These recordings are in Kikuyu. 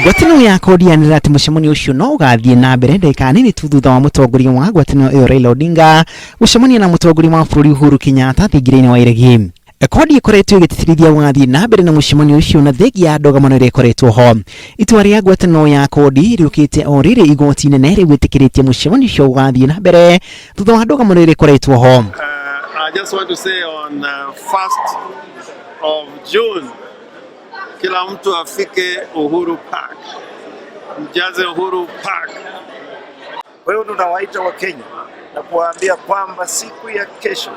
Ngwatanĩro ya CORD yanĩrĩra atĩ mũcemanio ũcio no ũgathiĩ na mbere ndagĩka nini tu thutha wa mũtongoria wa ngwatanĩro ĩyo Raila Odinga gũcemania na mũtongoria wa bũrũri Uhuru Kenyatta thingira-inĩ wa Iregi. CORD ĩkoretwo ĩgĩtĩtĩrithia gũgathiĩ na mbere na mũcemanio ũcio na thengia ya ndũgamano ĩrĩa ĩkoretwo ho. Itua rĩa ngwatanĩro ya CORD rĩũkĩte o rĩrĩ igoti inene rĩgwĩtĩkĩrĩtie mũcemanio ũcio gũgathiĩ na mbere thutha wa ndũgamano ĩrĩa ĩkoretwo ho. I just want to say on 1st of June kila mtu afike Uhuru Park, mjaze Uhuru Park. Kwa hiyo tunawaita Wakenya na kuwaambia kwamba siku ya kesho,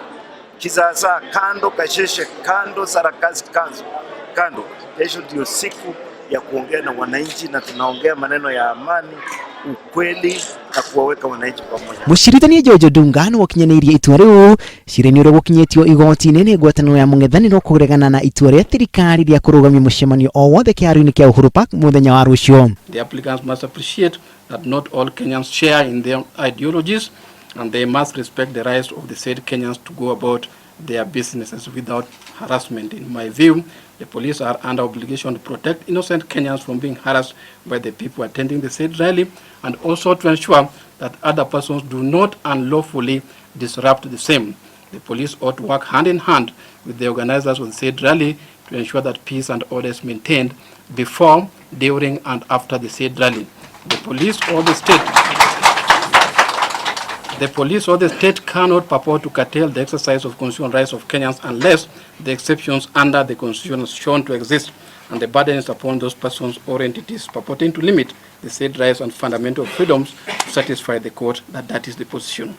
kizaazaa kando, kasheshe kando, sarakasi kanzo kando, kesho ndio siku ya kuongea na wananchi, na tunaongea maneno ya amani, ukweli na kuwaweka wananchi pamoja. Mũcirithania George Odunga nĩ wakinyanĩirie itua rĩu cira-inĩ ũrĩa gũkinyĩtio igoti-inĩ nĩ ngwatanĩro ya mũng'ethanĩro kũregana na itua rĩa thirikari rĩa kũrũgamia mũcemanio o wothe kĩharo-inĩ kĩa Uhuru Park mũthenya wa rũciũ. The applicants must appreciate that not all Kenyans share in their ideologies and they must respect the rights of the said Kenyans to go about their businesses without harassment. In my view, the police are under obligation to protect innocent Kenyans from being harassed by the people attending the said rally and also to ensure that other persons do not unlawfully disrupt the same. The police ought to work hand in hand with the organizers of the said rally to ensure that peace and order is maintained before, during, and after the said rally. The police or the state The police or the state cannot purport to curtail the exercise of constitutional rights of Kenyans unless the exceptions under the constitution are shown to exist, and the burden is upon those persons or entities purporting to limit the said rights and fundamental freedoms to satisfy the court that that is the position.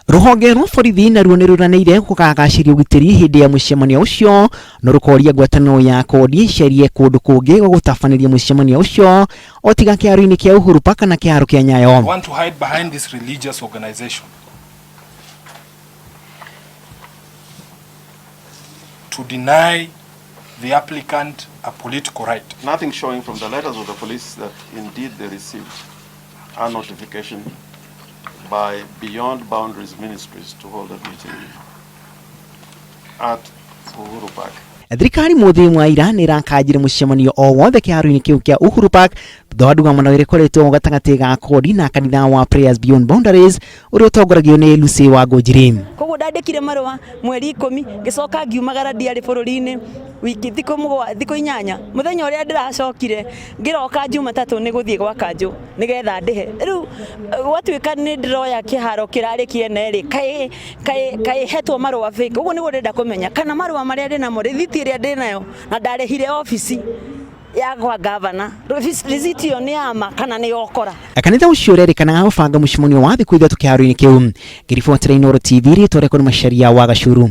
Rũhonge rwa borithi naruo nĩ rũranĩire gũkagacĩria ũgitĩri hĩndĩ ya mũcemanio ũcio no rũkoria ngwatanĩro ya CORD ĩcarie kũndũ kũngĩ gwa gũtabanĩria mũcemanio ũcio o tiga kĩharo-inĩ kĩa Uhuru Park na kĩharo kĩa Nyayo. Want to hide behind this religious organization to deny the applicant a political right. Nothing showing from the letters of the police that indeed they received a notification by Beyond Boundaries Ministries to hold a meeting at Uhuru Park. Thirikari mũthĩ wa ira nĩ ĩrakanjire mũcemanio o wothe kĩharo-inĩ kĩu kĩa Uhuru Park thutha wa ndũgamano ĩrĩa ĩkoretwo gatagatĩ ga CORD na kanitha wa Prayers Beyond Boundaries ũrĩa ũtongoragio nĩ Lucy Wangũnjiri. Koguo ndandĩkire marũa mweri 10 ngĩcoka ngiumagara ndiarĩ bũrũri-inĩ wiki thikũ mũgwa thikũ 8 mũthenya ũrĩa ndĩracokire ngĩroka Jumatatũ nĩ gũthiĩ gwa kanjũ nĩgetha ndĩhe. Rĩu gwatuĩka nĩ ndĩroya kĩharo kĩrarĩ kĩene rĩ, kaĩ kaĩ kaĩ hetwo marũa fake. Ũguo nĩguo ndĩrenda kũmenya kana marũa marĩa ndĩnamo, rĩthiti ĩrĩa ndĩnayo na ndarĩhire obici ya gwa gavana, rĩthiti ĩyo nĩ ya ma kana nĩ ya ũkora. Kanitha ũcio ũrerĩkana gũbanga mũcemanio wa thikũ 3 kĩharo-inĩ kĩu. Ngĩribotera Inooro TV rĩtwa rĩakwa nĩ Macharia wa Gacuru.